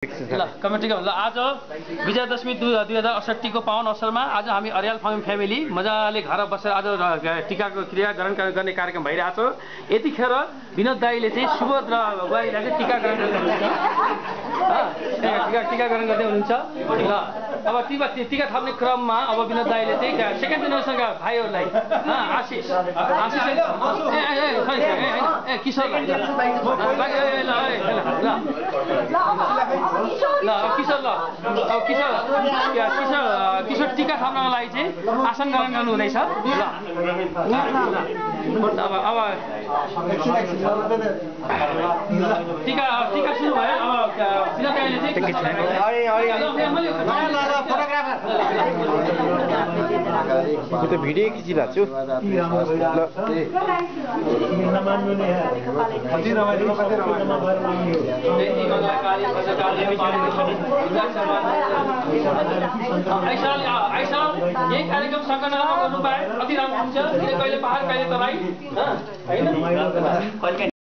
ल कमेन्टको ल आज विजयादशमी 2068 को पावन अवसरमा आज हामी अर्याल फार्म फ्यामिली मजाले घर बसेर आज टिकाको क्रिया ग्रहण गर्ने कार्यक्रम भइरहेछ। यतिखेर विनोद दाइले चाहिँ सुबोध र बुवाईलाई चाहिँ टिका ग्रहण गर्दै हुनुहुन्छ। ल अब टिका थाप्ने क्रममा अब विनोद दाइले चाहिँ सेकेन्ड जेनेरेसनका भाइहरूलाई आशिष किशोर किशोर टिका थाप्नको लागि चाहिँ आसन ग्रहण गर्नु हुँदैछ। ल अब टिका सुरु भयो। अब भिडियो खिचिरहेको छु। यही कार्यक्रम सङ्कलनमा गर्नु पाए अति राम्रो हुन्छ। कहिले पहाड कहिले तराई होइन।